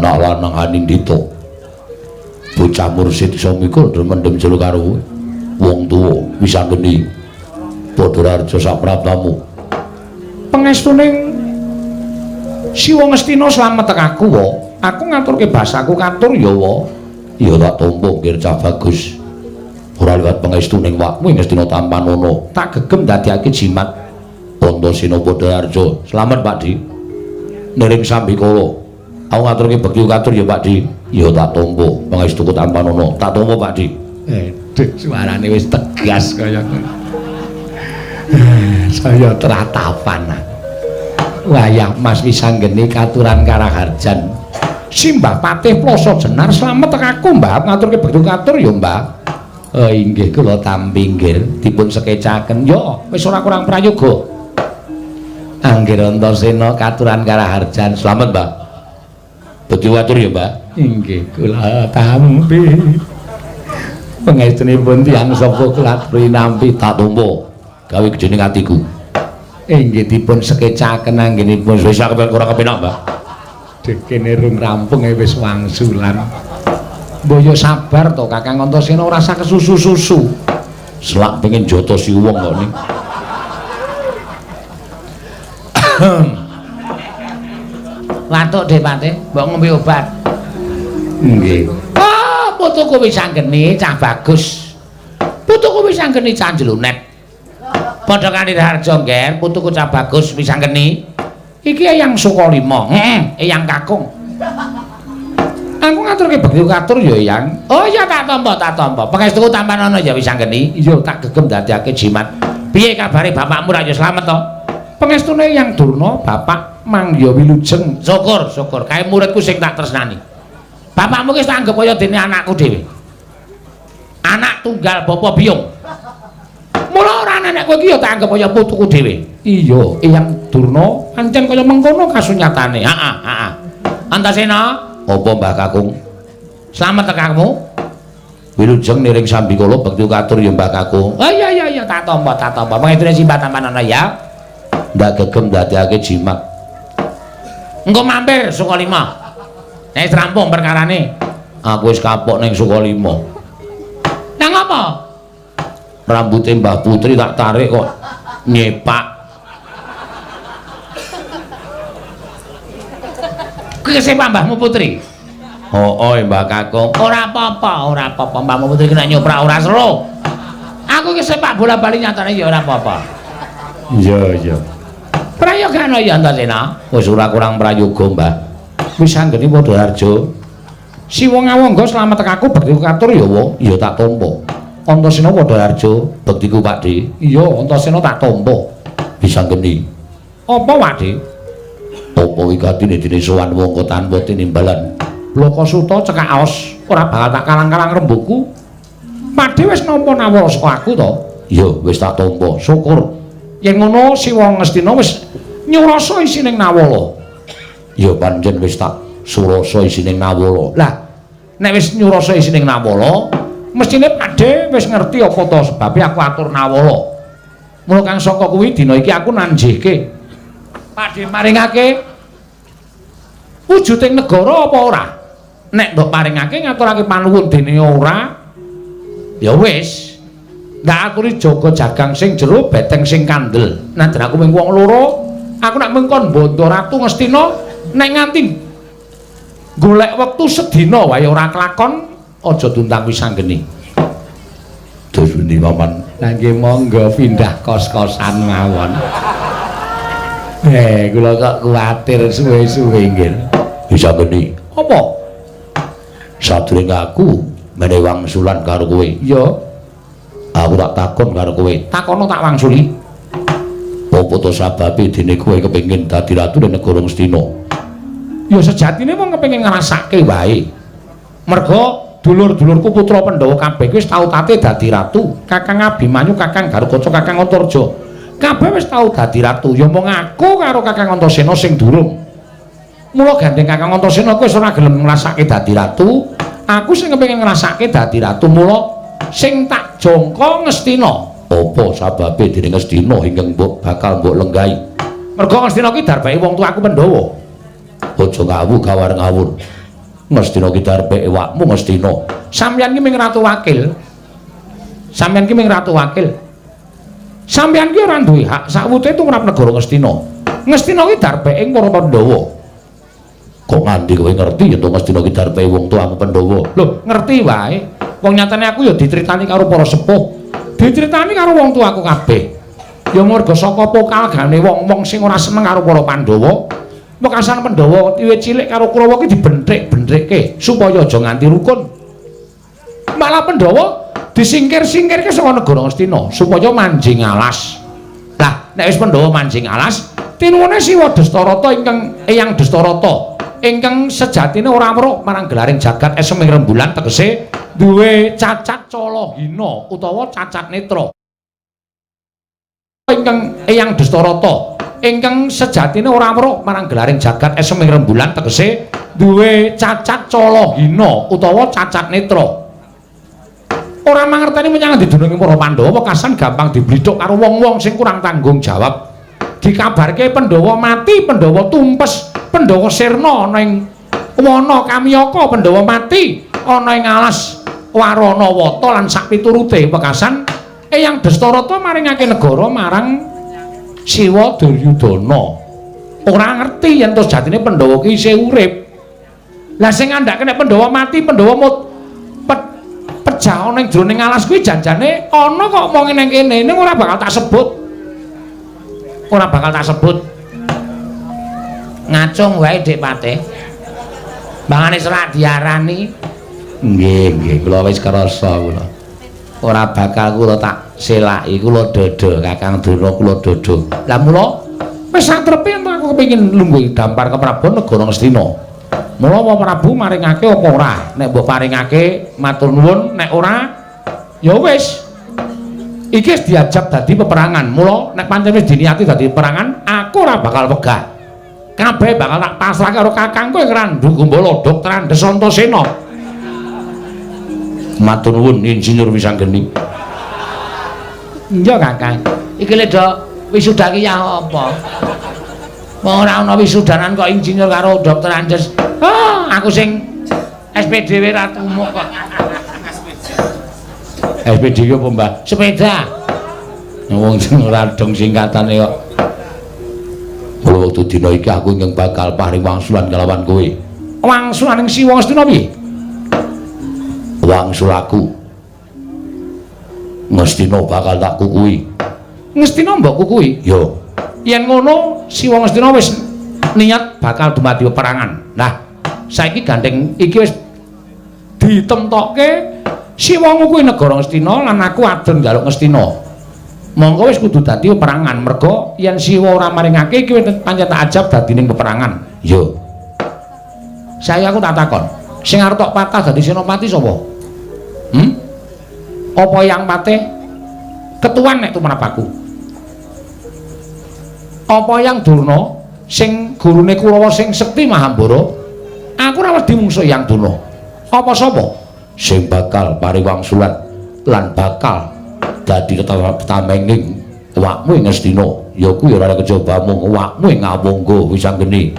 Anak lanang Anindita. Bocah mursid iso mikul mendem jero karo wong tuwa Wisanggeni. Padha raharja sapraptamu. Pangestuning Siwa Ngastina slamet aku wa. Aku ngaturke basaku katur ya wa. Ya tak tampa nggir cah bagus. Ora liwat pangestuning wakmu Ngastina tampanana. Tak gegem dadiake jimat. Antasena padha harja. Slamet Pak Di. Niring sambikala. Aku ngaturke bekti katur ya Pak Di. Ya tak tampa pangestuku tampanana. Tak tampa Pak Di. Duh suarane wis tegas kaya ngono. Saya tratapan. Wayah Mas Wisanggeni katuran karaharjan. Simbah Patih Ploso Jenar slamet aku Mbah ngaturke bekti katur ya Mbah. Oh inggih kula tampi nggih dipun sekecaken. Yo wis ora kurang prayoga. Anggir Antasena katuran karaharjan. Slamet Mbah. Bekti katur ya Mbah. Inggih kula tampi. Pangestunipun tiyang sapa kula aturi nampi tak tampa. Gawe gedhening atiku. Inggih dipun sekecaken anggenipun wis ora kepenak Mbah. Dekene rung rampung wis wangsulan. Mbok yo sabar to Kakang Antasena ora usah kesusu-susu. Selak pengen jotosi wong kok ning. Watuk Dik Patih, mbok ngombe obat. Nggih. Ah, putuku Wisanggeni cah bagus. Putuku Wisanggeni cah jlonet. Padha kanthi harja ngger, putuku cah bagus Wisanggeni. Iki Eyang Sukalima, heeh, Eyang Kakung. Aku ngaturke bekti katur ya Eyang. Oh iya tak tampa, tak tampa. Pangestuku tampanana ya Wisanggeni. Iya tak gegem dadekake jimat. Piye kabare bapakmu ra ya slamet to? Pangestune Eyang Durna, bapak mangya wilujeng. Syukur, syukur. Kae muridku sing tak tresnani. Bapakmu ki wis tak anggep kaya dene anakku dhewe. Anak tunggal bapa biyung. Mula ora nenek kowe iki ya tak anggep kaya putuku dhewe. Iya, Eyang Durna pancen kaya mengkono kasunyatane. Heeh, heeh. Antasena, apa Mbah Kakung? Slamet tekamu. Wilujeng niring sambikala bekti katur ya Mbah Kakung. Oh iya iya iya tak tampa, tak tampa. Pangestune simbah tampanana ya. Ndak gegem dadekake jimat. Engko mampir Sukalima. Nek rampung perkarane, aku wis kapok ning Sukalima. Nang apa? Rambute Mbah Putri tak tarik kok nyepak. Kuwi sepak Mbahmu Putri? Oh, Mbah Kakung. Ora apa-apa, ora apa-apa. Mbahmu Putri kena nyoprak ora seru. Aku ki sepak bola bali nyatane ya ora apa-apa. Iya, iya. Prayogana ya Antasena. Wis ora kurang prayoga, Mbah. Wisanggeni padha harja. Siwa ngawangga slamet aku bekti katur ya wa. Ya tak tampa. Antasena padha harja bektiku Pak Di. Iya, Antasena tak tampa. Wisanggeni. Apa Pak Di? Apa wigatine dene sowan wong tanpa tinimbalan. Blaka Suta cekak aos ora bakal tak kalang-kalang rembugku. Pak Di wis nampa nawala saka aku to? Iya, wis tak tampa. Syukur. Yen ngono Siwa Ngastina wis nyurasa isining nawala. Ya pancen wis tak surasa isining nawala. Lah, nek wis nyurasa isining nawala, mestine Pakde wis ngerti apa to sebabe aku atur nawala. Mula kang saka kuwi dina iki aku nanjihke. Pakde maringake wujuding negara apa ora? Nek mbok paringake ngaturake panuwun dene ora, ya wis. Ndak aturi jaga jagang sing jero, beteng sing kandel. Najan aku mung wong loro, aku nek mung kon bondo Ratu Ngastina nek nganti golek wektu sedina wae ora kelakon, aja diundang Wisanggeni. Terus pundi paman? Lah nggih monggo pindah kos-kosan mawon. Kula kok kuwatir suwe-suwe nggih. Wisanggeni. Apa? Sadurunge aku menehi wangsulan karo kowe. Iya. Aku tak takon karo kowe. Takono tak wangsuli. Apa to sababe dene kowe kepengin dadi ratu ning negara Ngastina? Ya sejatine wong kepengin ngrasake wae. Merga dulur-dulurku putra Pandhawa kabeh wis tau tate dadi ratu. Kakang Abimanyu, Kakang Garukaca, Kakang Antarja. Kabeh wis tau dadi ratu. Ya mung aku karo Kakang Antasena sing durung. Mula gandeng Kakang Antasena kuwi wis ora gelem ngrasake dadi ratu. Aku sing kepengin ngrasake dadi ratu. Mula sing tak jangka Ngastina. Apa sababe dene Ngastina ingkang mbok bakal mbok lenggahi? Merga Ngastina ki darbake wong tuaku Pandhawa. Aja ngawu gawar ngawur. Ngastina ki darbe ewakmu Ngastina. Sampeyan ki ming ratu wakil. Sampeyan ki ming ratu wakil. Sampeyan ki ora duwe hak sakwute tumrap negara Ngastina. Ngastina ki darbeke para Pandhawa. Kok nganti kowe ngerti yen Ngastina ki darbeke wong tuamu Pandhawa? Lho, ngerti wae. Wong nyatane aku ya diceritani karo para sepuh. Diceritani karo wong tuaku kabeh. Ya merga saka pokalgane wong-wong sing ora seneng karo para Pandhawa. Wekasan Pandhawa wiwit cilik karo Kurawa ki dibenthik-benthike supaya aja nganti rukun. Malah Pandhawa disingkir-singkirke saka negara Ngastina supaya manjing alas. Lah, nek wis Pandhawa manjing alas, tinuwune Siwa Dastarata ingkang Eyang Dastarata ingkang sejatine ora weruh marang gelaring jagat esem ing rembulan tegese duwe cacat cala hina utawa cacat netra. Ingkang Eyang Dastarata ingkang sejatine ora weruh marang gelaring jagat esem ing rembulan tegese duwe cacat cala hina utawa cacat netra. Ora mangerteni menyang endi dununge para Pandhawa wekasan gampang diblithuk karo wong-wong sing kurang tanggung jawab. Dikabarke Pandhawa mati, Pandhawa tumpes, Pandhawa sirna ana ing wana Kamyaka, Pandhawa mati ana ing alas Waranawata lan sakpiturute wekasan Eyang Dastarata maringake negara marang Siwa Duryudana. Ora ngerti yen to sejatine Pandhawa ki isih urip. Lah sing ngandhake nek Pandhawa mati, Pandhawa mut pejah ana ing jroning alas kuwi janjane ana kok omonge nang kene, ning ora bakal tak sebut. Ora bakal tak sebut. Ngacung wae Dik Patih. Mangane serak diarani. Nggih, nggih, kula wis krasa kula. Ora bakal kula tak selaki, kula dodo Kakang Durna, kula dodo. Lah mula wis satrepe yen aku kepengin lungguh dampar ke Prabu negara Ngastina. Mula apa Prabu maringake apa ora? Nek mbok paringake matur nuwun, nek ora ya wis. Iki wis diajab dadi peperangan. Mula nek pancen wis diniati dadi peperangan, aku ora bakal wegah. Kabeh bakal tak pasrahke karo kakangku ing Randu Gumbala Dokter Andes Antasena. Matur nuwun Insinyur Wisanggeni. Iya Kakang. Iki lho Dok, wisuda ki ya apa? Wong ora ana wisudanan kok insinyur karo Dokter Andes. Ah, aku sing SPDW ra tumuk kok. SPD ki apa, Mbah? Sepeda. Wong sing ora dong singkatane kok. Mula wektu dina iki aku ingkang bakal paring wangsulan kalawan kowe. Wangsulan ing Siwa Ngastina piye? Wangsulaku Ngastina bakal tak kukuhi. Ngastina mbok kukuhi? Ya. Yen ngono Siwa Ngastina wis niat bakal dumadi peperangan. Nah, saiki gandeng iki wis ditemtokke Siwa ngukuhi negara Ngastina lan aku adon njaluk Ngastina. Monggo wis kudu dadi peperangan merga yen Siwa ora maringake iki wis pancen tak ajab dadi ning peperangan. Ya. Saya aku tak takon, sing arep tok patah dadi senopati sapa? Hmm? Apa yang patih? Ketuan nek tumrap aku. Apa yang Durna sing gurune Kurawa sing sekti Mahambara? Aku ora wedi mungsuh yang Durna. Apa sapa? Sing bakal paring wangsulan lan bakal dadi ketamenging awakmu ing Ngastina. Ya kuwi ora kejaba mung awakmu ing Awangga Wisanggeni.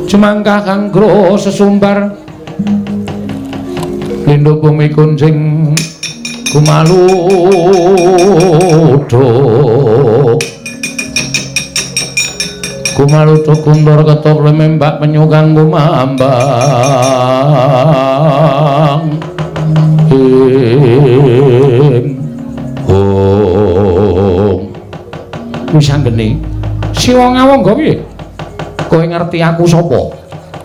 Jemangkah kangro sesumbar lindhu bumi kuncing kumaludho kumaludho kundur ketok lemembak penyukang kumambang ing hong. Wisanggeni Siwa Ngawangga piye? Kowe ngerti aku sapa?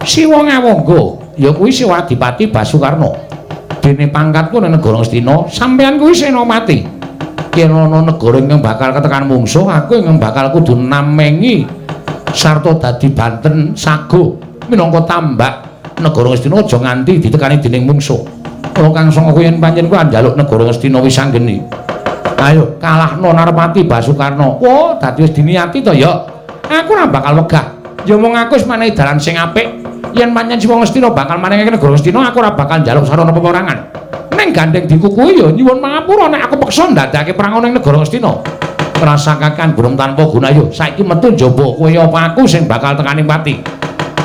Siwa Ngawangga ya kuwi Siwa Adipati Basukarna. Dene pangkatku nang negara Ngastina, sampeyan kuwi senopati. Yen ana negara ingkang bakal ketekan mungsuh, aku ingkang bakal kudu namengi sarta dadi banten sago minangka tambak negara Ngastina aja nganti ditekani dening mungsuh. Kula kang sanga yen pancen kuwi njaluk negara Ngastina Wisanggeni. Ayo kalahno Narpati Basukarna. Wah, dadi wis diniati to ya. Aku ora bakal wegah. Ya mung aku wis menehi dalan sing apik. Yen pancen Siwa Ngastina bakal maringake negara Ngastina, aku ora bakal njaluk sarana peperangan. Ning gandeng dikukuhi ya nyuwun pangapura nek aku peksa ndadekake perang ana ing negara Ngastina. Rasa kakan burung tanpa guna yo. Saiki metu njaba kowe apa aku sing bakal tekaning pati.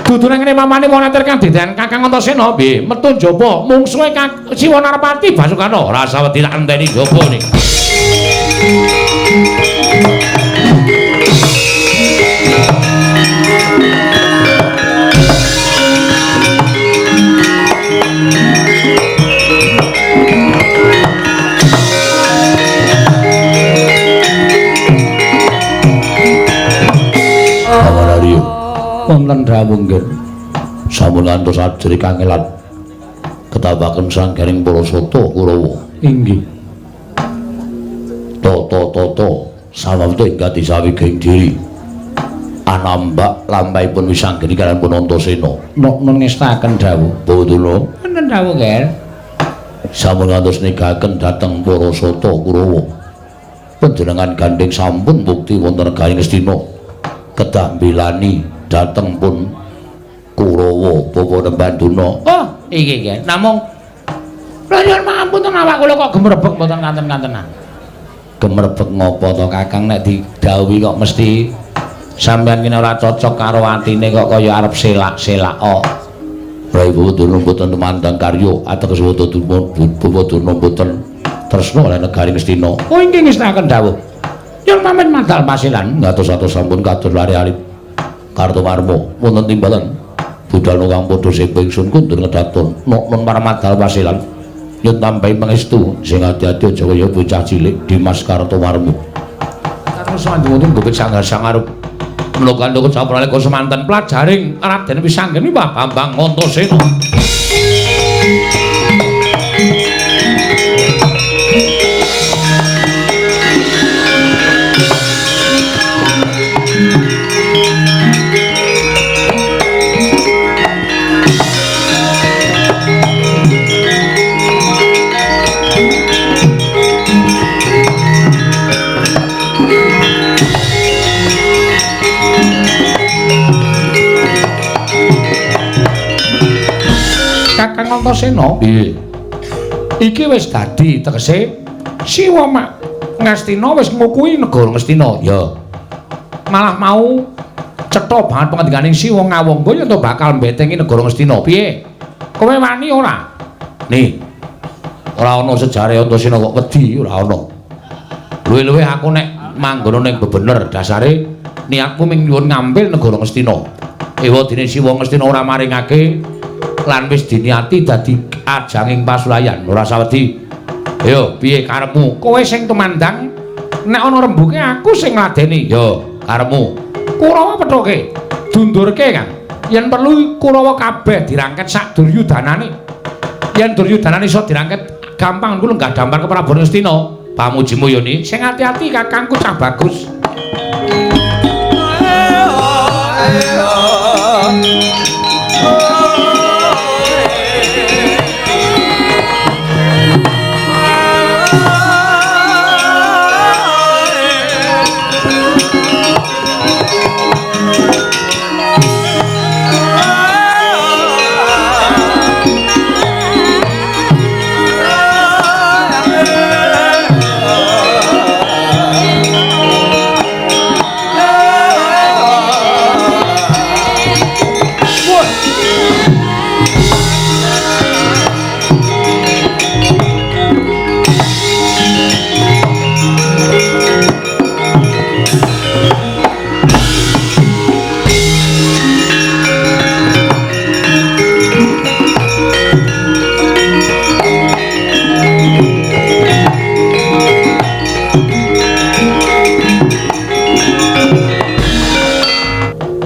Dudu nang ngene mamane wong latir kang didan Kakang Antasena piye? Metu njaba mungsuhe Siwa Narpati Basukana. Rasa wedi tak enteni njaba niki. Wonten dawuh nggih. Sampun ngantos ajri kangelan ketabaken sanggaring para sata Kurawa. Inggih. Tata-tata samapta ing gati sawiging diri. Anambak lampahipun wisanggeni kaliyan pun Antasena. Nok ngestaken dawuh. Bawadana. Wonten dawuh nggih. Sampun ngantos negaken dhateng para sata Kurawa. Panjenengan gandheng sampun bukti wonten negari Ngastina. Kedah mbelani dhateng pun Kurawa bapa Nembanduna. Oh, iki nggih. Namung lha nyuwun pangapunten awak kula kok gemrebek mboten kanten-kantenan. Gemrebek ngopo to Kakang nek didhawuhi kok mesti sampeyan kene ora cocok karo atine kok kaya arep selak-selak kok. Rai Bawadana mboten tumandang karya ateges Bawadana mboten tresna lan negari Ngastina. Oh inggih ngestaken dawuh. Nyuwun pamit madal pasilan ngatos-atos sampun kados lare alit. Kartomarma wonten timbalan budal kang padha sepo ingsun kundur ngedaton noknon paramadal pasilan nyun tambahi pangestu sing ati-ati aja kaya bocah cilik Dimas Kartomarma. Terus wonten gopit sanggar sangarup menika kandha sapralika semanten pelajaring Raden Wisanggeni Mbah Bambang Antasena. Kakang Antasena piye? Iki wis dadi tegese Siwa mak Ngastina wis ngukuhi negara Ngastina. Ya. Malah mau cetha banget pangandikaning Siwa Ngawangga yen to bakal mbetengi negara Ngastina. Piye? Kowe wani ora? Nih. Ora ana sejarahe Antasena kok wedi, ora ana. Luwih-luwih aku nek manggono ning bebener dasare niatku ming nyuwun ngambil negara Ngastina. Ewa dene Siwa Ngastina ora maringake lan wis diniati dadi ajanging pasulayan ora sawedi. Ayo piye karepmu? Kowe sing tumandang nek ana rembuke aku sing ngladeni. Yo karepmu. Kurawa pethoke, dundurke Kang. Yen perlu Kurawa kabeh dirangket sak Duryudanane. Yen Duryudanane iso dirangket gampang kuwi lenggah dampar ke Prabu Ngastina. Pamujimu yoni sing ati-ati kakangku cah bagus.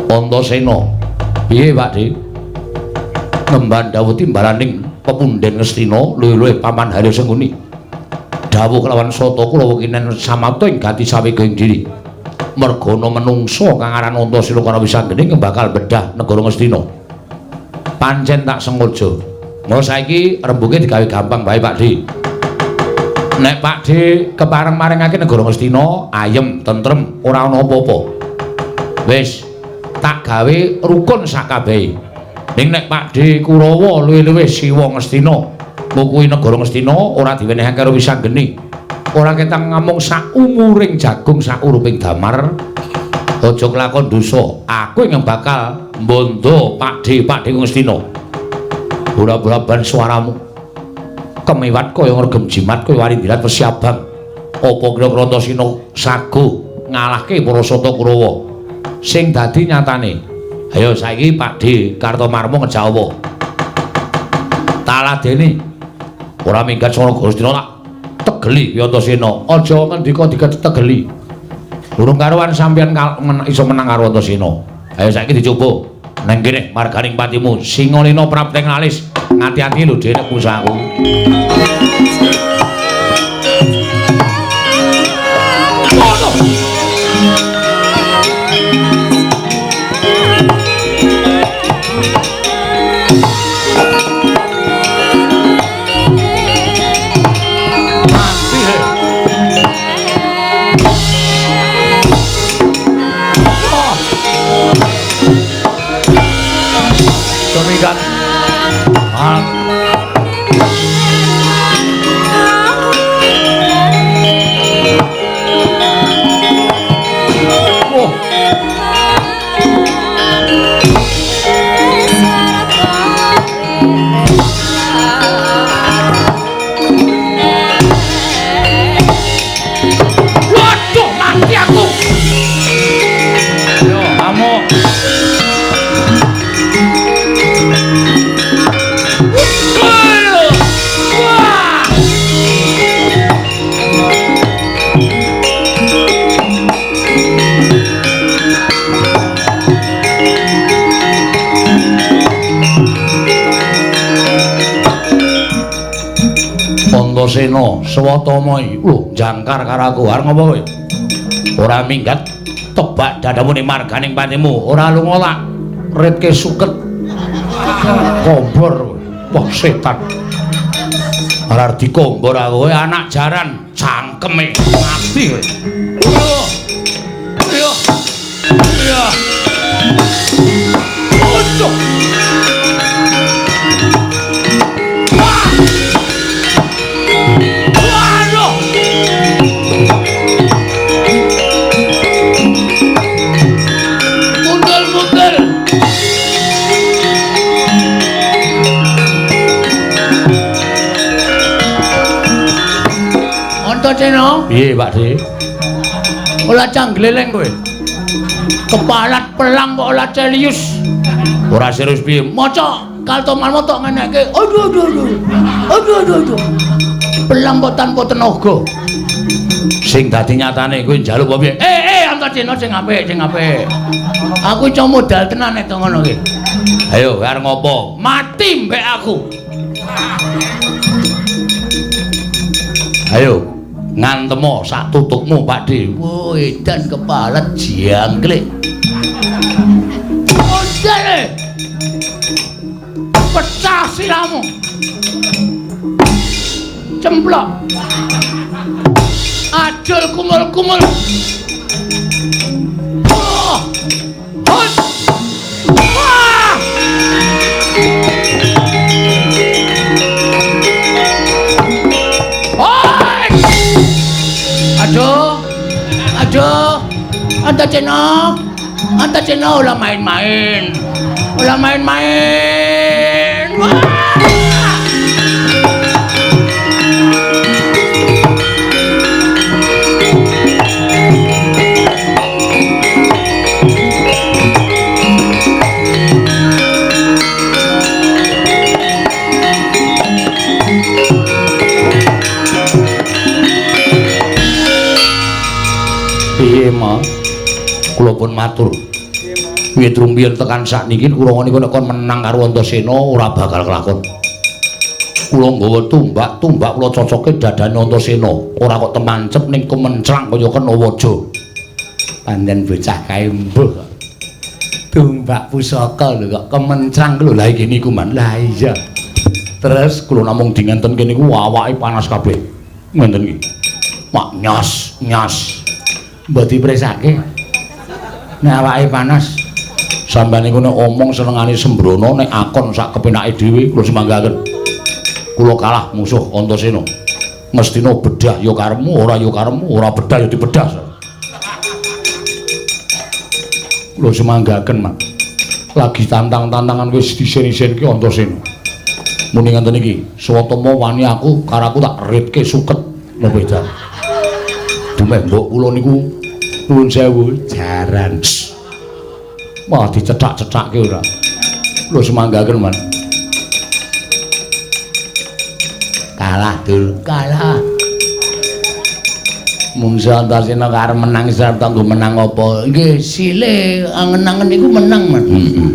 Antasena. Piye Pak Dik? Nemban dawuh timbalaning pepunden Ngastina luwih-luwih paman Harya Sengkuni. Dawuh kelawan sata kula kinen samapta ing gati saweging diri. Mergana menungsa kang aran Antasena kana wisanggeni bakal bedah negara Ngastina. Pancen tak sengaja. Mula saiki rembuge digawe gampang bae Pak Dik. Nek Pak Dik kepareng maringake negara Ngastina, ayem, tentrem, ora ana apa-apa. Wis tak gawe rukun sakabehe. Ning nek Pak D Kurawa luwih-luwih Siwa Ngastina ngukuhi negara Ngastina ora diwenehake karo Wisanggeni. Ora ketang ngamung sak umuring jagung sak uruping damar. Aja kelakon dosa. Aku ingkang bakal mbondo Pakdhe Pakdhe Ngastina. Ora-ora ban suaramu. Kemiwat kaya ngregem jimat kaya warindirat wesi abang. Apa kira-kira Antasena sago ngalahke para Sata Kurawa? Sing dadi nyatane. Ayo saiki Pakdhe Kartomarma ngejak apa? Taladene. Ora minggat saka Ngastina tak tegeli kuwi Antasena. Aja ngendika ditegeli. Durung karuan sampeyan iso menang karo Antasena. Ayo saiki dicoba. Nang kene marganing patimu Singalena prapteng alis. Ngati-ati lho dhewe nek musaku. Waduh, mati aku. Yo, kamu. Antasena swatama lho jangkar karo aku arep ngopo kowe? Ora minggat tebak dadamu ning marganing patimu, ora lunga lak ritke suket. Kombor, wah setan. Ora dikombor aku kowe anak jaran cangkeme mati kowe. Yo. Yo. Ojo. Antasena? Piye, Pak De? Ora canggleleng kowe. Kepalat pelang kok ora serius. Ora serius piye? Maca Kartomarma tok ngeneke. Aduh aduh aduh. Aduh aduh aduh. Pelang kok tanpa tenaga. Sing dadi nyatane kowe njaluk apa piye? Antasena sing apik, sing apik. Aku iso modal tenan nek ngono ki. Ayo arep ngopo? Mati mbek aku. Ayo ngantemo sak tutukmu Pak De. Wo edan kepalet jangklik. Ondele. Pecah sirahmu. Cemplok. Ajul kumul-kumul. Oh. Hot. Wah. Aduh, aduh, Antasena, Antasena ulah main-main, ulah main-main. Wah! Piye, Ma? Kula pun matur. Wiwit rumiyin tekan sakniki kula niku nek kon menang karo Antasena ora bakal kelakon. Kula nggawa tumbak, tumbak kula cocoke dadane Antasena, ora kok temancep ning kemencrang kaya kena waja. Pancen bocah kae mbuh kok. Tumbak pusaka lho kok kemencrang lho. Lah iki niku man. Lah iya. Terus kula namung dingentenke niku awake panas kabeh. Ngenten iki. Mak nyas, nyas. Mbok dipresake. Nek awake panas, sampeyan niku nek omong senengane sembrono, nek akon sak kepenake dhewe kula semanggaken. Kula kalah musuh Antasena. Mestina bedah ya karepmu, ora ya karepmu, ora bedah ya dibedah. Kula semanggaken, Mak. Lagi tantang-tantangan wis disen-isenke Antasena. Muni ngenten iki, sawetama wani aku karo aku tak ritke suket napa edan. Dumeh mbok kula niku nuwun sewu jaran. Wah dicethak-cethake ora. Kula semanggaken, Man. Kalah, Dul, kalah. Mungsa Antasena karep menang sarta nggo menang apa? Nggih, sile angen-angen niku menang, Man. Heeh.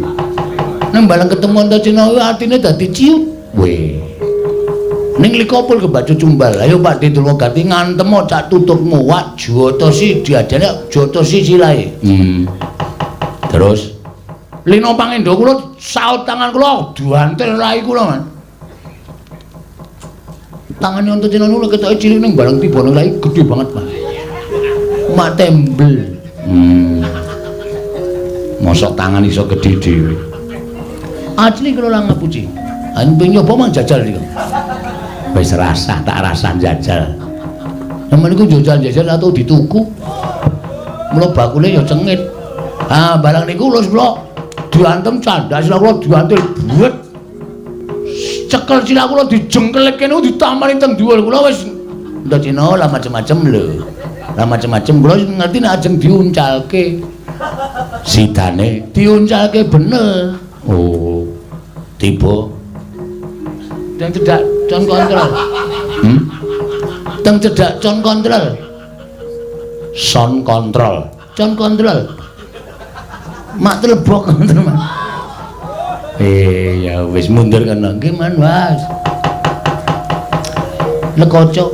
Nang bareng ketemu Antasena kuwi atine dadi ciut. Weh. Ning likopul kebacut cumbal. Ayo Pak Durmagati ngantem cak tutupmu wak jotosi diajane jotosi silahe. Terus Lino Pangendo kula saut tangan kula duantil rai kula, Man. Tangane Antasena niku ketoke cilik ning bareng tiba ning rai gedhe banget, Mas. Mak tembel. Mosok tangan iso gedhe dhewe. Asli kula lang ngapuci. Anu pengen nyoba mang jajal niku. Wis rasah tak rasah jajal. Nemen niku jajal-jajal atau dituku. Mula bakule ya cengit. Ah, barang niku lus kula diantem candak sila kula diantil buet. Cekel sila kula dijengkeleke niku ditamani teng dhuwur kula wis Antasena lah macem-macem lho. Lah macem-macem kula ngerti nek ajeng diuncalke. Sidane diuncalke bener. Oh. Tiba teng cedhak con kontrol. Teng cedhak con kontrol. Son kontrol. Con kontrol. Mak telebok ngoten, Mas. Ya wis mundur kono. Nggih, Man, Mas. Lekoco.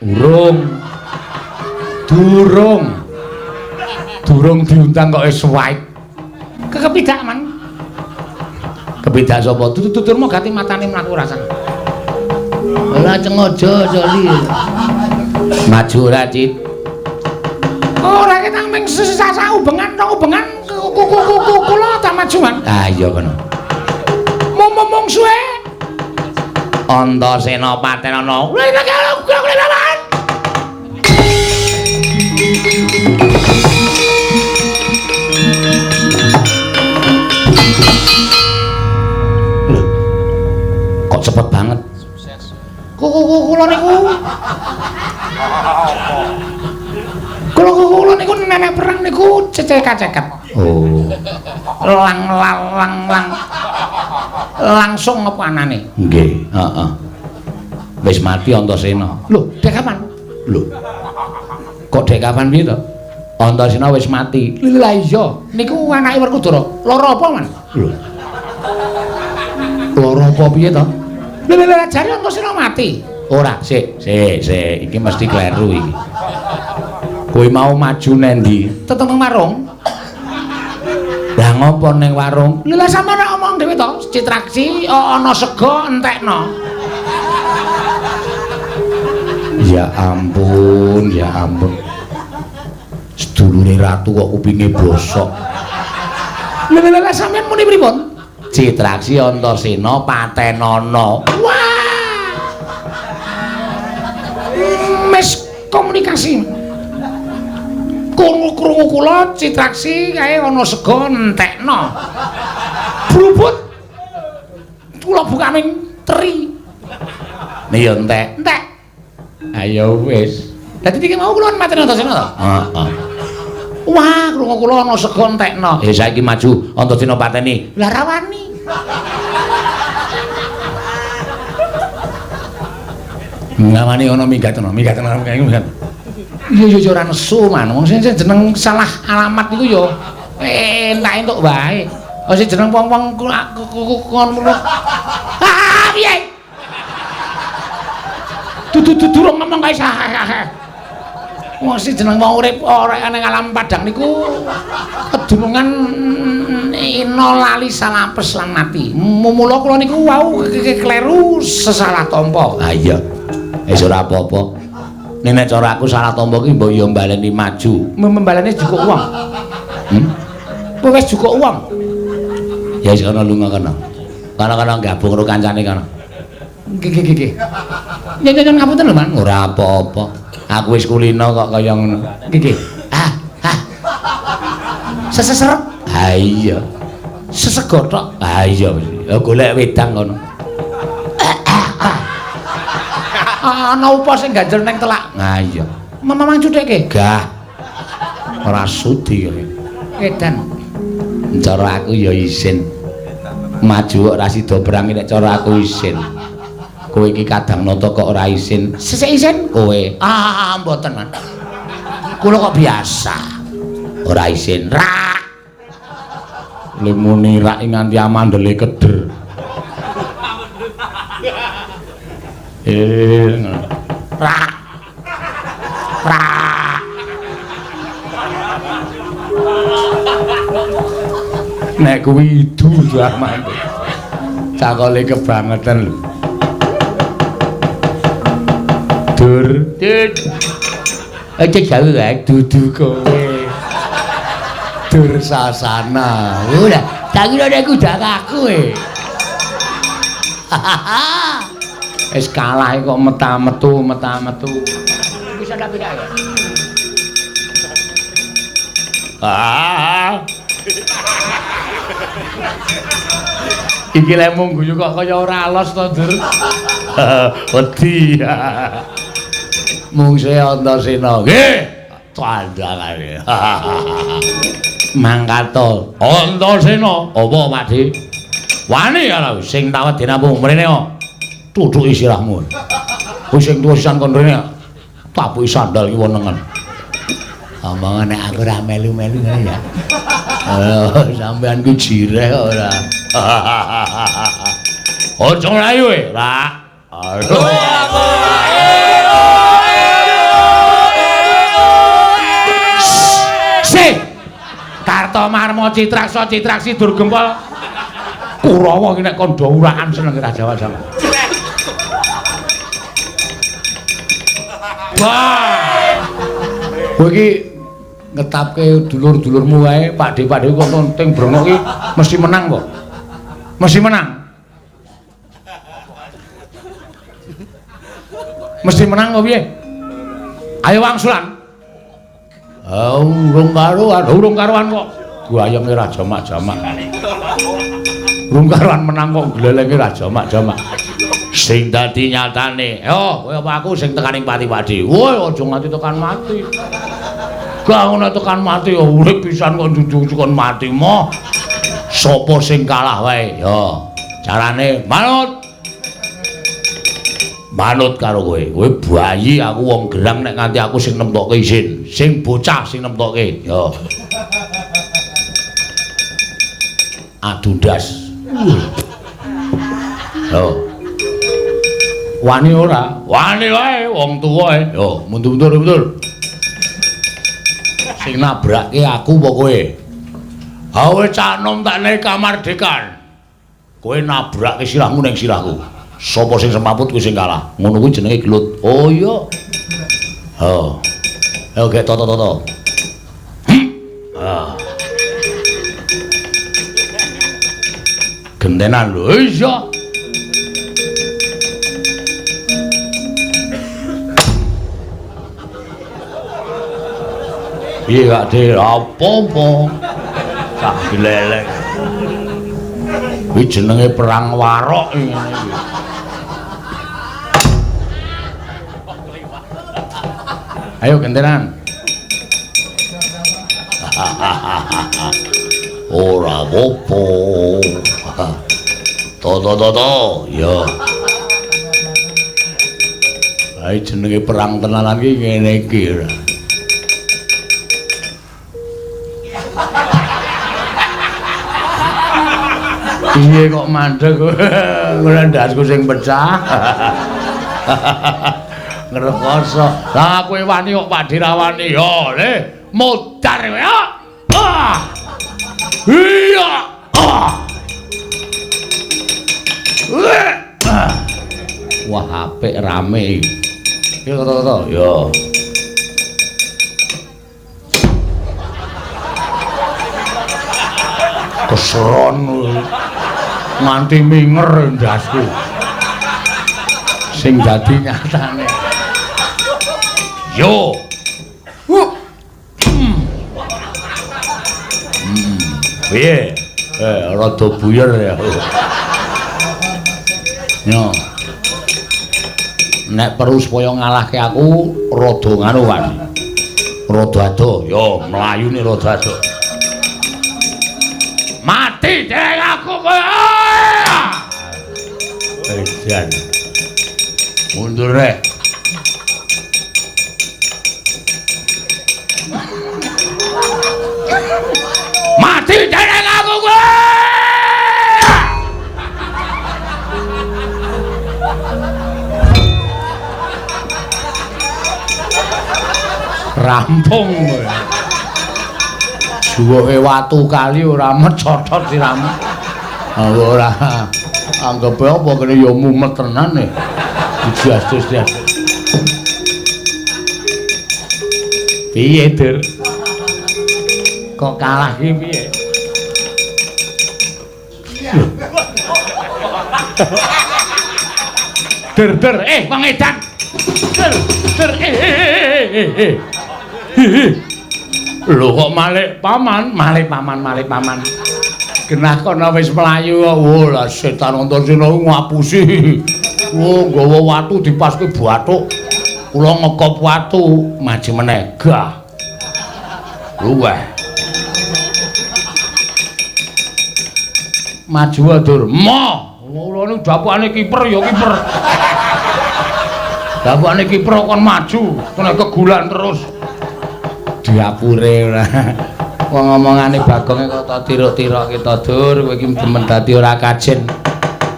Urung. Durung. Durung diundang kok wis suwait. Kekepidak, Man. Kepidak sapa? Tutur gati matane mlaku rasane. Ora cengojo joli. Maju ora, Cit. Ora ketang ming sesah ubengan rong ubengan kula ta maju, Man. Ah iya kono. Mung suwe. Antasena patenana. Lho. Kok cepet banget. Sukses. Kula niku. Kula niku nenek perang niku cecek-ceket. Oh. Lang lang lang lang. Langsung apa anane? Nggih, heeh. Wis mati Antasena. Lho, dek kapan? Lho. Kok dek kapan piye to? Antasena wis mati. Lha iya, niku anake Werkudara. Lara apa, Man? Lho. Lara apa piye to? Lha lha jare Antasena mati. Ora, sik, sik, sik, iki mesti kleru iki. Kowe mau maju nendi? Tetep nang warung. Lah ngopo ning warung? Lha sampeyan nek omong dhewe to, Citraksi ana sega entekno. Ya ampun, ya ampun. Sedulure ratu kok kupinge bosok. Lha lha lha sampeyan muni pripun? Citraksi Antasena patenana. Wah. Miskomunikasi. Krungu-krungu kula Citraksi kae ana sega entekno. Brubut. Kula bukaning teri. Nih ya entek. Entek. Ayo wis. Dadi iki mau kula mateni Antasena to? Heeh. Wah, krungu kula ana sega entekno. Eh saiki maju Antasena pateni. Lah rawani. Ngawani ana minggat ana, minggat ana, minggat. Iya iya ora nesu, Man. Wong sing jeneng salah alamat niku ya entak entuk wae. Oh sing jeneng wong-wong ngono. Ah piye? Dudu durung ngomong kae sah. Wong sing jeneng wong urip ora ning alam padang niku kedunungan ina lali salapes lan mati. Mula kula niku wau kleru sesalah tampa. Ha iya. Wis ora apa-apa. Nek cara aku salah tampa ki mbok ya mbaleni maju. Mbaleni jukuk wong. Kowe wis jukuk wong. Ya wis kono lunga kono. Kono-kono gabung karo kancane kono. Nggih nggih nggih. Nyen ngapunten lho, Man. Ora apa-apa. Aku wis kulino kok kaya ngono. Iki. Ah, ah. Seseserep. Ha iya. Sesegothok. Ha iya. Ya golek wedang kono. Ana upa sing ganjel neng telak. Ha iya. Mamang cutheke. Gah. Ora sudi kowe. Edan. Cara aku ya isin. Maju kok ora sida perang nek cara aku isin. Kowe iki kadang nata kok ora isin. Sesek isin kowe. Ah, mboten, Man. Kula kok biasa. Ora isin. Rak. Lemune rak nganti amandele keder. Rak. Rak. Nek kuwi idu jaman. Cakole kebangetan lho. Dur. Dut. Aja jauh wae dudu kowe. Dursasana. Ora, tak kira nek kudu aku e. Wis kalah kok meta-metu, meta-metu. Bisa tak piye? Ah. Iki lek mung guyu kok kaya ora los to, Dur. Wedi. Mungsuhe Antasena. Nggih. Tandangane. Mangkato. Antasena. Apa, Pakde? Wani ya sing tak wedeni apa mrene kok. Tutuki sirahmu. Kowe sing tuwa sisan kon rene. Tapuki sandal ki wenengen. Omongan nek aku ora melu-melu ngene ya. Oh, sampean ku jireh ora. Aja mlayu e, Rak. Aduh. Sih. Kartomarma Citraksa Citraksi Durgempol. Kurawa iki nek kandha urakan seneng ra Jawa-Jawa. Wah. Kowe iki ngetapke dulur-dulurmu wae, Pakde-pakde kok ting brengok iki mesti menang kok. Mesti menang. Mesti menang kok piye? Ayo wangsulan. Ah, urung karuan, urung karuan kok. Gayenge ra jamak-jamak. Urung karuan menang kok glelenge ra jamak-jamak. Sing dadi nyatane, yo kowe apa aku sing tekaning pati-pati. Woi, aja nganti tekan mati. Gak ngono tekan mati ya urip pisan kok njunjung kon mati moh. Sopo sing kalah wae? Yo, carane manut. Manut karo kowe. Kowe bayi, aku wong gerang nek nganti aku sing nemtokke isin. Sing bocah sing nemtokke. Yo. Adu ndas. Yo. Wani ora? Wani wae wong tuwa e. Yo, mundur-mundur. Sing nabrake aku apa kowe? Awe cah nom tak nek kamardikan. Kowe nabrake sirahmu ning sirahku. Sapa sing semaput kuwi sing kalah. Ngono kuwi jenenge gelut. Oh iya. Oh. Ayo gek toto-toto. Ah. Gentenan lho. Iya. Piye Kak De? Apa-apa. Sak glelek. Kuwi jenenge perang warok ngene iki. Ayo gentenan. Ora apa-apa. To. Ya. Ayo jenenge perang tenanan iki ngene iki. Piye kok mandeg? Ngono ndasku sing pecah. Ngrekoso. Lah kowe wani kok Pakde ra wani. Yo, le, modar kowe. Ah. Iya. Ah. Wah, apik rame iki. Yo to. Yo. Keseron nganti minger ndasku. Sing dadi nyatane Yo. Piye? Rada buyer ya. Yo. Nek perlu supaya ngalahke aku rada nganu kan. Rada ado, yo mlayune rada ado. Mati dereng aku kowe. Edan. Mundur rek. Mati dereng aku kowe. Rampung kowe. Juwoke watu kali ora mecotot siramu. Ora. Anggepe apa kene ya mumet tenan e. Dijas-jas. Piye, Dur? Kok kalah ki piye? Dur, dur, wong edan. Dur, dur, Lho kok malik paman, malik paman, malik paman. Genah kono wis mlayu kok. Oh, lah setan Antasena ngapusi. Oh, nggawa watu dipaske bathuk. Kula ngekop watu, maju meneh. Gah. Luweh. Maju Dur. Moh. Kula niku dapukane kiper ya kiper. Dapukane kiper kon maju, kena kegulan terus. Diapure ora. Wong omongane Bagonge kok ta tirok-tirokke ta Dur, kowe iki demen dadi ora kajen.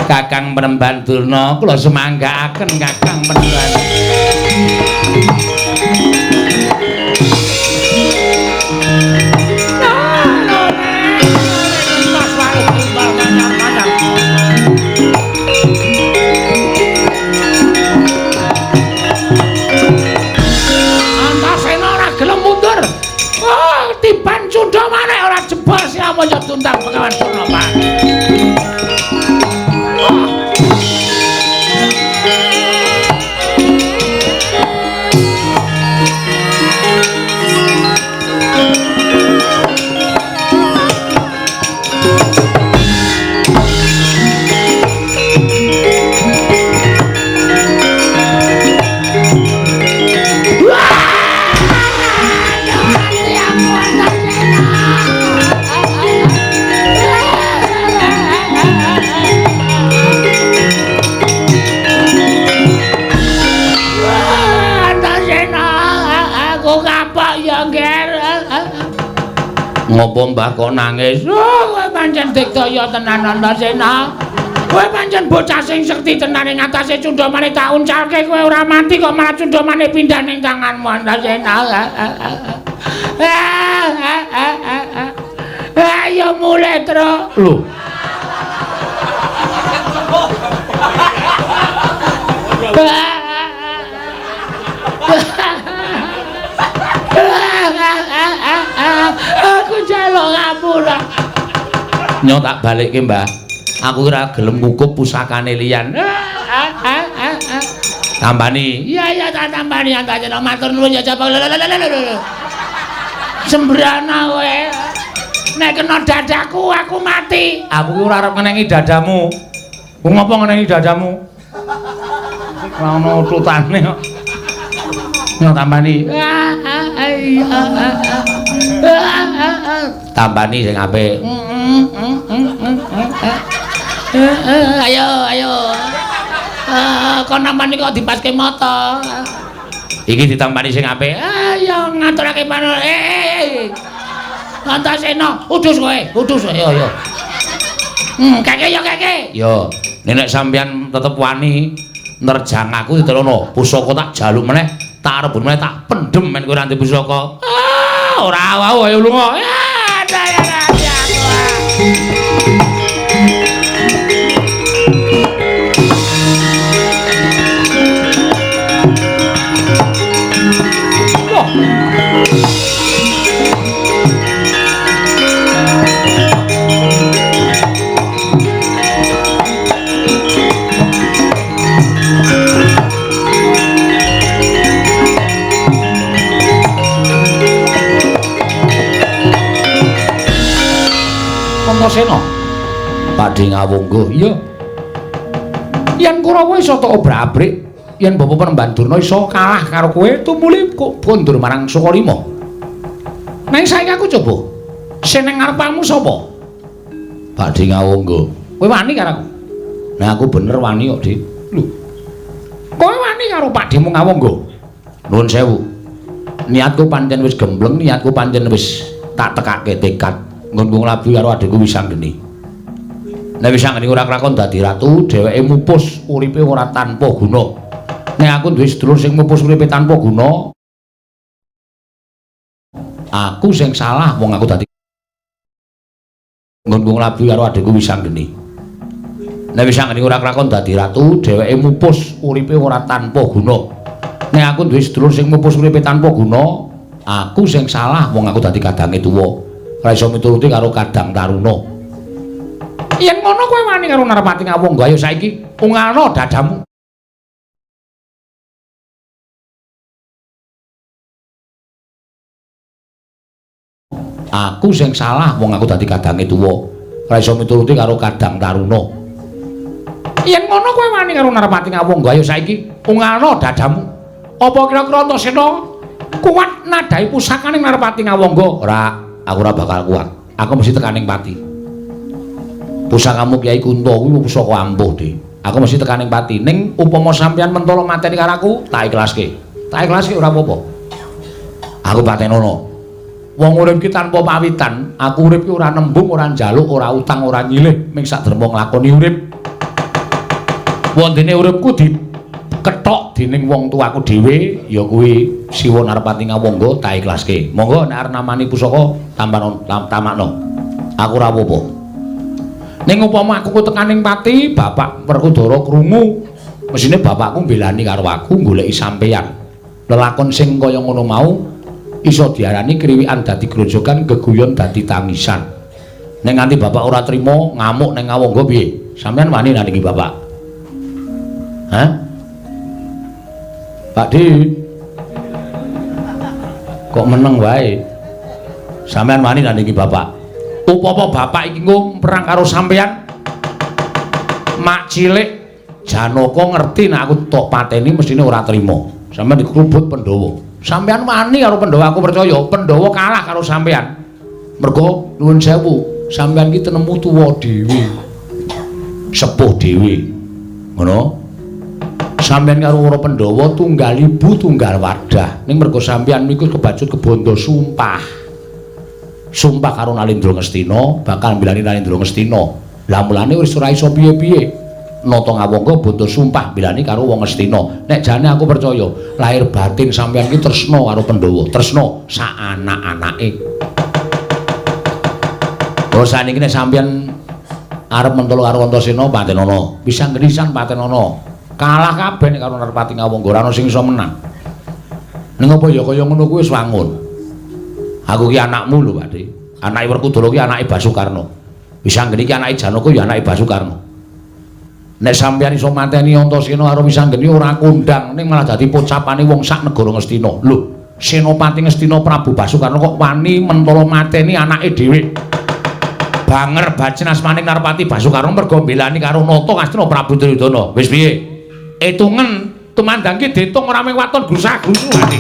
Kakang Penemban Durna, kula semanggaaken Kakang Penemban. Antasena ora gelem mundur. Oh, tiban cundha maneh ora jebol siramu ya tuntang Begawan Durna, Pak. Ngopo Mbah kok nangis? Oh, kowe pancen digdaya tenan Antasena. Kowe pancen bocah sing sekti tenan ing atase Cundhamane tak uncalke kowe ora mati kok malah Cundhamane pindah ning tanganmu Antasena. Ayo mulih, Tru. Lho. Aku njaluk ngapura. Nyo tak balikke, Mbah. Aku ora gelem ngukup pusakane liyan. Tambani. Iya iya tak tambani Antasena matur nuwun ya Jabang. Sembrana kowe. Nek kena dadaku aku mati. Aku ki ora arep ngenengi dadamu. Ku ngopo ngenengi dadamu? Ora ono ututane kok. Nyo tambani. Tambani sing apik. Ayo ayo. Kon nampani kok dipaske mata. Iki ditambani sing apik. Ayo ngaturake pano. Antasena, udus kowe, udus yo yo. Keke yo keke. Yo, nek sampeyan tetep wani nerjang aku diterono, pusaka tak jaluk meneh, tak rebut meneh, tak pendem men kowe ora ndek pusaka. Ah, ora wau ayo lunga. Ah, daya aku. Antasena? Pakdhe Ngawangga. Iya. Yen Kurawa iso tok obrak-abrik, yen Bapak Panembahan Durna iso kalah karo kowe, tumuli kok kondur marang Sukalima. Nanging saiki aku coba. Sing ning ngarepamu sapa? Pakdhe Ngawangga. Kowe wani karo aku? Nah aku bener wani kok, Dik. Lho. Kowe wani karo Pakdhemu Ngawangga? Nuwun sewu. Niatku pancen wis gembleng, niatku pancen wis tak tekake tekad nggonku nglabu karo adikku Wisanggeni. Nek Wisanggeni ora krakon dadi ratu, dheweke mupus uripe ora tanpa guna. Nek aku duwe sedulur sing mupus uripe tanpa guna, aku sing salah wong aku dadi nggonku nglabu karo adikku Wisanggeni. Nek Wisanggeni ora krakon dadi ratu, dheweke mupus uripe ora tanpa guna. Nek aku duwe sedulur sing mupus uripe tanpa guna, aku sing salah wong aku dadi kadange tuwa. Ora iso mituruti karo kadang taruna. Yen ngono kowe wani karo Narpati Ngawangga, ayo saiki ungalno dadamu. Aku sing salah wong aku dadi kadange tuwa. Ora iso mituruti karo kadang taruna. Yen ngono kowe wani karo Narpati Ngawangga, ayo saiki ungalno dadamu. Apa kira-kira Antasena kuat nadhahi pusakane Narpati Ngawangga? Ora, aku ora bakal kuat. Aku mesti tekaning pati. Pusakamu Kyai Kunto kuwi pusaka ampuh, Dik. Aku mesti tekaning pati. Ning upama sampeyan mentolo mateni karo aku, tak ikhlaske. Tak ikhlaske ora apa-apa. Aku patenono. Wong urip ki tanpa pawitan, aku urip ki ora nembung, ora njaluk, ora utang, ora nyilih, ming sak derma nglakoni urip. Wondene uripku diketok dening wong tuaku dhewe, ya kuwi Siwa Narpati Ngawangga, tak ikhlaske. Monggo nek arep namani pusaka tampano tamakno. Aku ora apa-apa. Ning upama aku tekaning pati, Bapak Werkudara krungu, mesine bapakku mbelani karo aku goleki sampeyan. Lelakon sing kaya ngono mau iso diarani kriwikan dadi grojogan, geguyon dadi tangisan. Nek nganti bapak ora trima ngamuk ning Ngawangga piye? Sampeyan wani nandingi bapak? Hah? Pak Di. Kok meneng wae? Sampeyan wani nandingi bapak? Upama bapak iki nggo perang karo sampeyan, mak cilik Janaka ngerti nek aku tok pateni mestine ora trima. Sampeyan dikrubut Pandhawa. Sampeyan wani karo Pandhawa, aku percaya Pandhawa kalah karo sampeyan. Mergo nuwun sewu, sampeyan iki tenemu tuwa dhewe. Sepuh dhewe. Ngono. Sampeyan karo para Pandhawa tunggal ibu tunggal wadah. Ning mergo sampeyan niku kebacut kebondo sumpah. Sumpah karo Nalindra Ngastina, bakal mbilani Nalindra Ngastina. Lah mulane wis ora iso piye-piye. Nata Ngawangga bondo sumpah mbilani karo wong Ngastina. Nek jane aku percaya, lahir batin sampeyan iki tresna karo Pandhawa, tresna sak anak-anake. Oh saniki nek sampeyan arep mentolo karo Antasena patenono, bisa ngrisan patenono. Kalah kabeh nek karo Narpati Ngawangga, ora ana sing iso menang. Ning apa ya kaya ngono kuwi wis wangun. Aku ki anakmu lho, Pakde. Anake Werkudara ki anake Basukarna. Wisanggeni ki anake Janaka ya anake Basukarna. Nek sampeyan iso mateni Antasena karo Wisanggeni ora kondang, ning malah dadi pocapane wong sak negara Ngastina. Lho, Senopati Ngastina Prabu Basukarna kok wani mentolo mateni anake dhewe. Banger bacin asmaning Narpati Basukarna mergo mbelani karo Nata Ngastina Prabu Duryudana. Wis piye? Etungen tumandang ki diitung ora mung waton grusah-grusu ati.